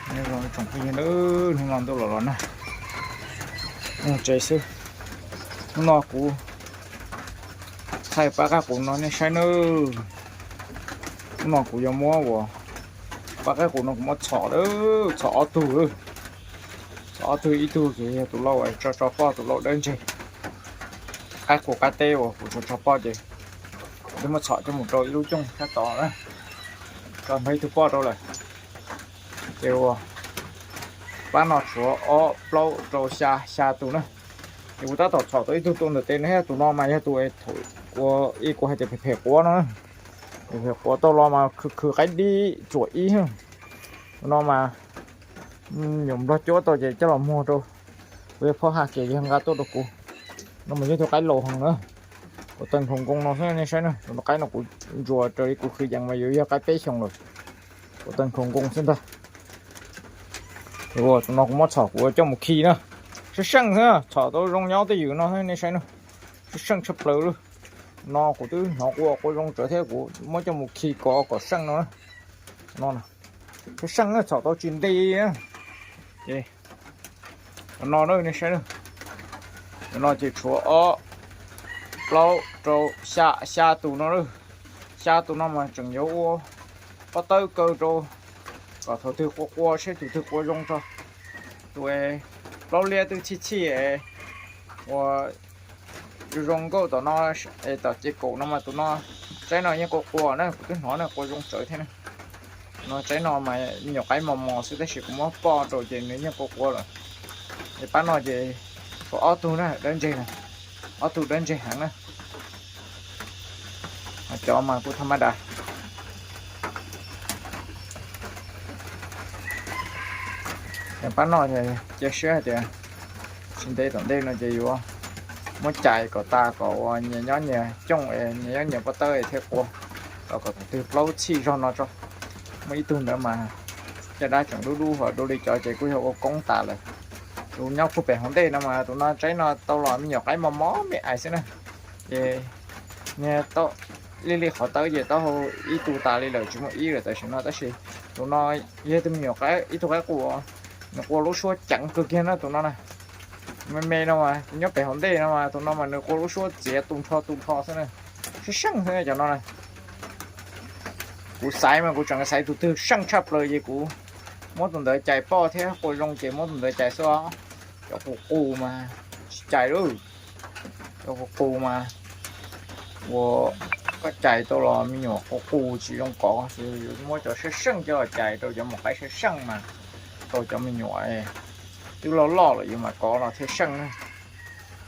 Nyob zoo tsoom phooj ywg nawb, hnub no ntuj los los nag, mus tsev xwb. Hnub no kuv thaij pab qaib qus no nej saib nawb. Hnub no kuv yuav muab uas pab qaib qus no kuv muab txhom, txhom ob tug, txhom ob tug, ib tug ces yog tus lauj tso tso poj, tus lauj dawb ntseg. Qaib qus qab teb uas kuv tso tso poj ces kuv twb muab txhom coj mus rau ib lub cooj sab tod na, tso npog ib tug poj rau lawm. Ces uas pab no tshuav ob plaub rau xya, xya tus na. Ces kuv tab tom txhom tau ib tug tuaj ntawm tes no thiab, tus no mas yog tus thaum ua ib kuv hais tias phem phem quav no, phem phem quav tau los mas khwv khwv qaib dib txuam ib. Tus no mas nyuam nplog cuab tau ces coj los muag rau kuv yawg Phoj Haj ces yawg nqa tuaj rau kuv. No mas yog tus qaib laus heev na, kuv teeg khoom nkoos no xwb nej saib na. Tus no qaib no kuv ntsuas raws li kuv khwv yees mas yuav yog qaib peb xyoos lawm, kuv teeg khoom nkoos xwb ntag. Tus no kuv muab txhom kuv coj mus khi na, seej seej xwb, txhom tau zoo nyob twj ywm no nej saib na, seej seej tshaj plaws li. No kuv twb hnov qua qua zoo tsawv thiab, kuv muab coj mus khi kom kom seej no. No, seej seej txhom tau tsis nti na. Ces no nej saib, no ces tshuav ob, plaub, rau, xya, xya tus no. Xya tus no mas tseem yuav ua pob tawb kaw rau kom thaum twg qua qua seb tus twg qua zoo tso. Tus plaub liab twb txhij txhij ua zoo nkauj tom no, es tom ces kaum no mas tus no, tsaib no yeej qua qua na, kuv twb hnov na qua zoo tsawv thiab na. No tsaib no mas me nyuam qaib mos mos xwb tab sis kuv muab poj rau ces nws yeej qua qua lawm. Es pab no ces tshuav ob tug na dawb ntseg, ob tug dawb ntseg heev na. Cov mas kuj tha maj das. Pab no cia siab hais tias tsis ntev tom ntej no ces yuav muab cais kom tas kom uas nyias nyob nyias cooj, nyias nyob nyias pob tawb thiaj qua, los kom thaum twg plaub txhij zog no tso. Muaj ib tug ntawd mas caj dab tseem dub dub hos dua li cov ces kuj yog ua koob tas lawm. Tus nyob puag pem hauv ntej no mas tus no tsaib no tau los me nyuam qaib mos mos me ais xwb na. Ces niag tau li li qhov tawb ces taub hau ib tu tas li lawm tsis muaj ib lawm tam sim no tab sis tus no yog tus me nyuam qaib, ib tug qaib qus, nws qua lub suab ceev kawg kiag na tus no na. Me me no mas nyob pem hauv ntej no mas tus no mas nws qua lub suab txiav tu nrho tu nrho xwb na. Seej seej xwb cov no na. Kuv xaiv mas kuv tseem xaiv tus twg seej tshaj plaws ces kuv muab tus ntawd cais poj thiab qua zoo ces muab tus ntawd cais xwb. Cov qus qus mas tsis cais lauj. Cov qus qus mas ua koj cais tau los me nyuam qus qus tsis zoo kov, muab cov seej seej coj los cais rau cov maum qaib seej seej mas tau cov me nyuam twb loj loj lawm yus mam kov los thiaj seej na.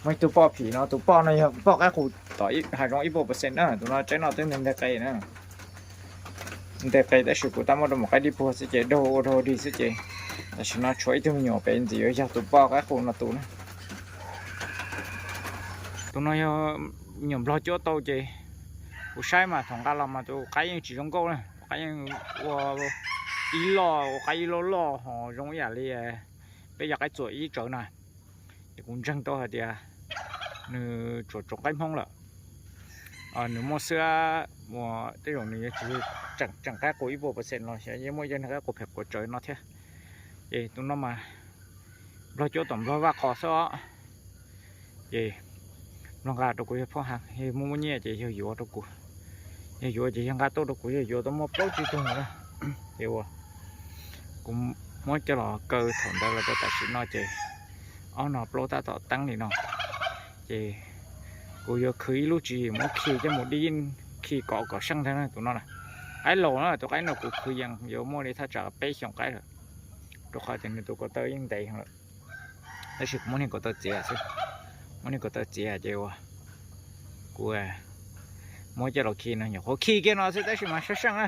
Muaj ib tug poj phim no, tus poj no yog poj qaib qus tom hav zoov ib puas percent na, tus no tsaib no twb nteg qe na. Nteg qe tab sis kuv tab muab rau maum qaib dib puag xwb ces daug ua daug dig xwb ces tam sim no tshuav ib tug me nyuam pem ntxim yuav yog tus poj qaib qus no tus na. Tus no yog me nyuam nplog cuab tau ces kuv saib mas thaum nqa los mas tus qaib yeej tsis zoo nkauj na, tus qaib yeej ua ib loj, ua qaib ib loj loj ho zoo ib yam li peb cov qaib txuam ib tsawv na. Ces kuv ntseeg tau hais tias nws tsuas tsoom qaib Hmoob lawm. Nws muaj xwb, ua tej zaum nws yuav tsis tseem qaib qus ib puas percent los xyov yeej muaj ib co niag qaib qus phem quav tsawv no thiab. Ces tus no mas nplog cuab tom nplog vaj qos xwb os. Ces nplog nqa rau kuv yawg Phoj Haj, yawg muaj muaj nyiaj ces yawg yuav rau kuv. Yawg yuav ces yawg nqa tuaj rau kuv, yawg yuav tau muaj plaub tsib tug na. Ces ua kuv muab coj los kaw thaum ntawd los rau tam sim no ces ob no plaub tab tom teeb li no. Ces kuv yuav khwv ib lub tswv yim muab khi coj mus dib, khi kom kom seej thiab na tus no na. Qaib laus na, tus qaib no kuv khwv yees yuav muaj li thaj tsam peb xyoos qaib lawm, rau qhov tias nws tus ko taw yeej ntev lawm. Tab sis kuv muab niag ko taw txiav xwb, muab niag ko taw txiav ces ua kuv muab coj los khi no nyuam qhuav khi kiag no xwb tab sis mas seej seej na.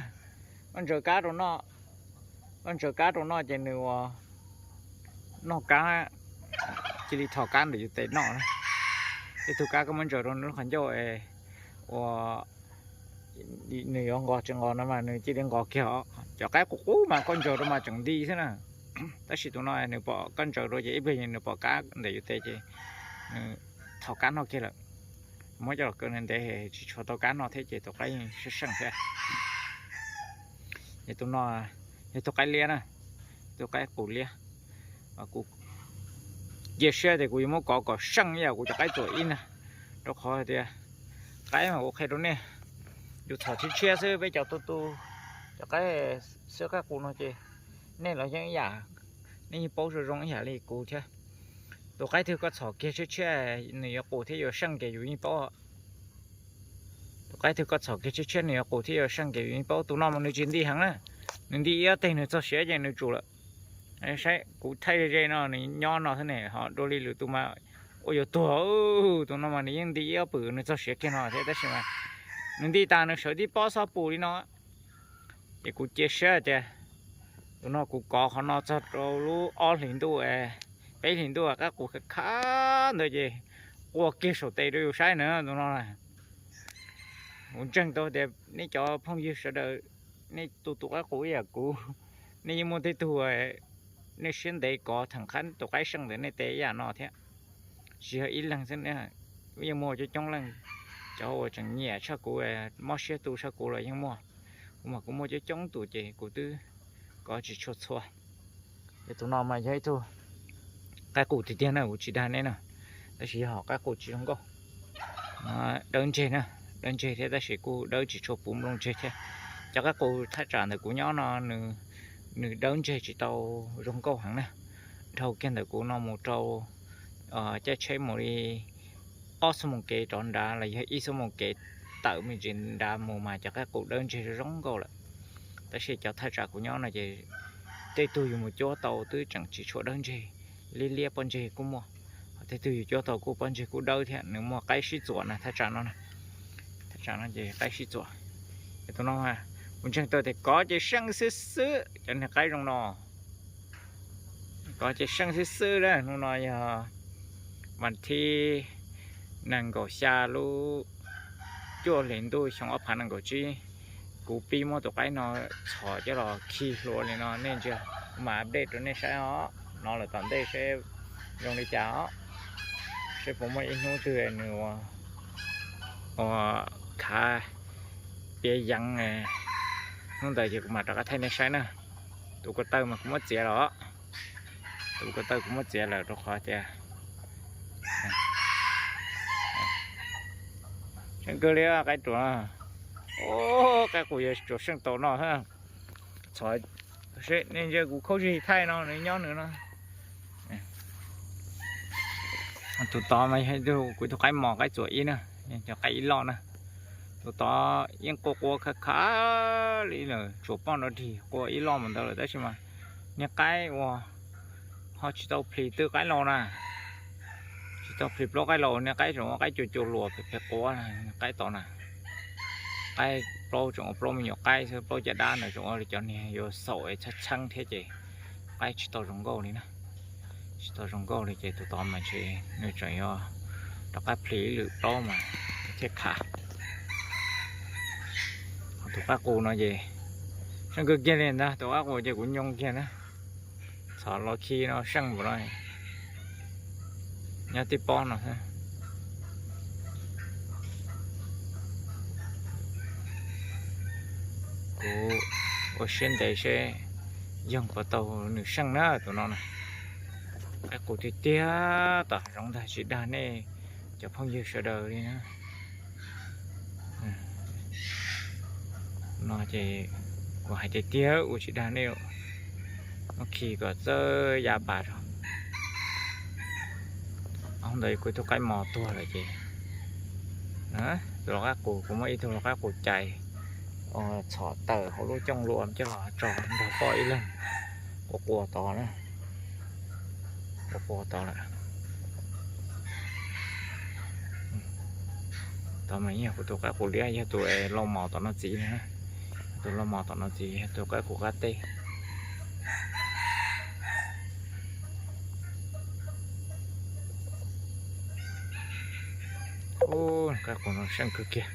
Koj ntsaws kab rau noj, koj ntsaws kab rau noj ces nws ua noj kab, cia li tho kab ntawm yus tes noj na. Tej tug kab koj muab ntsaws rau nws lub qhov ncauj ua nws yuav nqos tsis nqos no mas nws cia li nqos kiag os. Cov qaib qus qub mas koj ntsaws rau mas tseem nti xwb na. Tab sis tus no nws pom koj ntsaws rau ces ib pliag nws pom kab ntawm yus tes ces nws tho kab noj kiag lawm. Muab coj los kaw ntev tsis tshua tau kab noj thiab ces tus qaib seej seej thiab. Es tus no yog tus qaib liab na, tus qaib qus liab. Kuv cia siab tias kuv yuav muab kov kom seej ib yam kuv cov qaib txuas ib na, rau qhov tias qaib mas kuv qhia rau nej, yus txhom tshiab tshiab xwb, peb cov tu tu cov qaib xwb qaib qus no ces nej los yeej ib yam, nej yeej paub zoo zoo ib yam li kuv thiab. Tus qaib twg koj txhom kiag tshiab tshiab nws yuav qus thiab yuav seej ces yus yeej paub. Tus qaib twg koj txhom kiag tshiab tshiab nws yuav qus thiab yuav seej ces yus yeej paub. Tus no mas nws tsis nti heev na, nws nti ib ob teg nws txog siav ces nws tsum lawm. Saib kuv thaij ze ze no nws nyob no xwb ne, ho dua li lwm tus mas ua yuav tuag. Tus no mas nws yeej nti ib ob pwm nws txog siav kiag no thiab tab sis mas nws nti tas nws sawv tib pob xob pus li no. Ces kuv cia siab tias tus no kuv kov qhov no txog rau lub ob hlis ntuj, peb hlis ntuj qaib qus khav khav ntawd ces qua kiag saum tes rau yus saib na tus no. Kuv ntseeg tau tias nej cov phooj ywg sawv daws, nej tu tu qaib qus ib yam kuv, nej yeej muaj tej tug nej siab ntev kov theem qab tus qaib seej ntawm nej tes ib yam no thiab. Tsis yog ib leeg xwb, yeej muaj coob coob leej, cov uas tseem nyiam tshaj kuv, mob siab tu tshaj kuv los yeej muaj. Kuv mas kuv muaj coob coob tus ces kuv twb kov tsis tshua txhua. Ces tus no mas yog ib tug qaib qus tiag tiag na, kuv tsis dag nej na, tab sis yog qaib qus tsis zoo nkauj. Dawb ntseg na, dawb ntseg thiab tab sis kuj dawb tsis tshua puv nplooj ntseg thiab. Cov qaib qus thaj tsam ntawm kuv nyob no nws dawb ntseg tsis tau zoo nkauj heev na. Dhau kiag ntawm kuv no mus rau caij tsheb mus li ob xuab moos kev rov nrad los yog ib xuab moos kev tawm me ntsis nrad mus mas cov qaib qus dawb ntseg zoo nkauj lawm. Tab sis cov thaj tsam kuv nyob no ces tej tug yus mus cuab tau twb tseem tsis tshua dawb ntseg, liab liab pob ntseg kuj muaj. Tej tug yus cuab tau kuj pob ntseg kuj dawb thiab, nws muaj qaib sib txuas na thaj tsam no. Thaj tsam no ces qaib sib txuas. Tus no kuv ntseeg tau tias kov ces seej xwb xwb cov niag qaib zoo no. Kov ces seej xwb xwb na. Hnub no yog vas thib nees nkaum xya lub cuaj hlis ntuj xyoo ob phav nees nkaum tsib. Kuv pib muab tus qaib no txhom coj los khi hlua li no, nej ntsia, kuv mam update rau nej saib os. Hnov lawm tom ntej seb zoo li cas os, seb puas muaj ib hnub twg nws ua khav piav yeev. Hnub ntawd ces kuv mam rov qab thaij nej saib na. Tus ko taw mas kuv muab txiav lawm, tus ko taw kuv muab txiav lawm rau qhov tias seej kawg li qaib ruam. Qaib qus yuav tsuas seej tau no. Txhom seb, nej ntsia kuv khaub zig thaij no nws nyob nws no. Tus tod mas yog kuv tus qaib mos qaib txuas ib na, cov qaib ib loj na. Tus tod yeej qua qua khav khav li lawm, tsuas poj nrov dig qua ib loj mus ntawd lawm tab sis mas niag qaib uas ho tsis tau plhis twj qaib laus na, tsis tau plhis plaub qaib laus, niag qaib tseem ua qaib cua cua luas phem phem quav, qaib tod na. Qaib plaub tseem ua plaub me nyuam qaib xwb, plaub caj dab ntawd tseem ua li cov niag yuav xaum txhab txheeb thiab ces qaib tsis tau zoo nkauj li na. Tsis tau zoo nkauj li ces tus tod mas ntshe nws tseem yuav rov qab plhis ib lwm plaub mas thiaj khav. Tus qaib qus no ces seej kawg kiag li ntag, tus qaib qus ces kuv nyoo kiag na. Txhom los khi no seej npaum no, nyob tib pob no xwb. Kuv ua siab ntev seb yoog puas tau nws seej na tus no na. Qaib qus tiag tiag, tom hav zoov ntag tsis dag nej cov phooj ywg sawv daws li na. No ces kuv hais tiag tiag ua tsis dag nej, muab khi kom txawj ya pas rau. Ob hnub ntawd kuv ib tug qaib mos tuag lawm ces tus lau qaib qus, kuv muab ib tug lau qaib qus cais txhom tawm hauv lub cooj lua coj los tso nrog poj ib leeg qua qua tod na. Qua qua tod lawm. Tod mas yog kuv tus qaib qus liab, yog tus lau mos tom no txiv na. Tus lau mos tom no txiv yog tus qaib qus qab teb. Qaib qus no seej kawg kiag,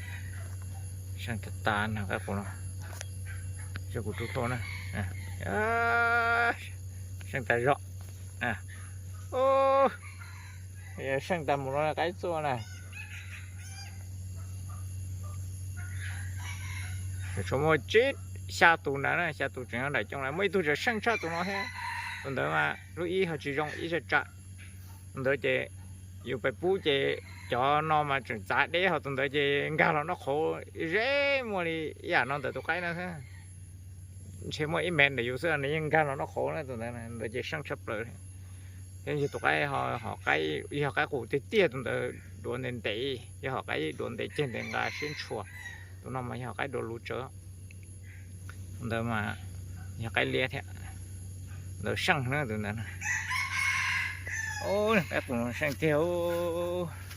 seej tas tas no qaib qus no. Seb kuv rub tuaj na, seej tas zog. Seej tas mus no qaib txuaj na. Tsuas muaj tsib xya tus ntawd na, xya tus tseem nyob nram cooj lawm, muaj ib tug tseem seej tshaj tus no thiab. Tus ntawd mas lub ib ho tsis zoo ib zaj tsam. Tus ntawd ces yus pais pub ces cov no mas tseem txav deb, ho tus ntawd ces nkag los noj qhauv ze, muaj li ib yam no ntawm tus qaib na. Ntshe muaj ib mev ntawm yus xwb nws yeej nkag los noj qhauv na tus ntawd. Ntawd ces seej tshaj plaws. Thiab yog tus qaib, yog qaib qus tiag tiag tus ntawd duav ntev ntev, yog hom qaib duav ntev ceg ntev nqa siab ntshua. Tus no mas yog hom qaib duav luv tsawv. Tus ntawd mas yog qaib liab thiab. Ntawd seej na tus ntawd. Qaib qus no seej tiag os.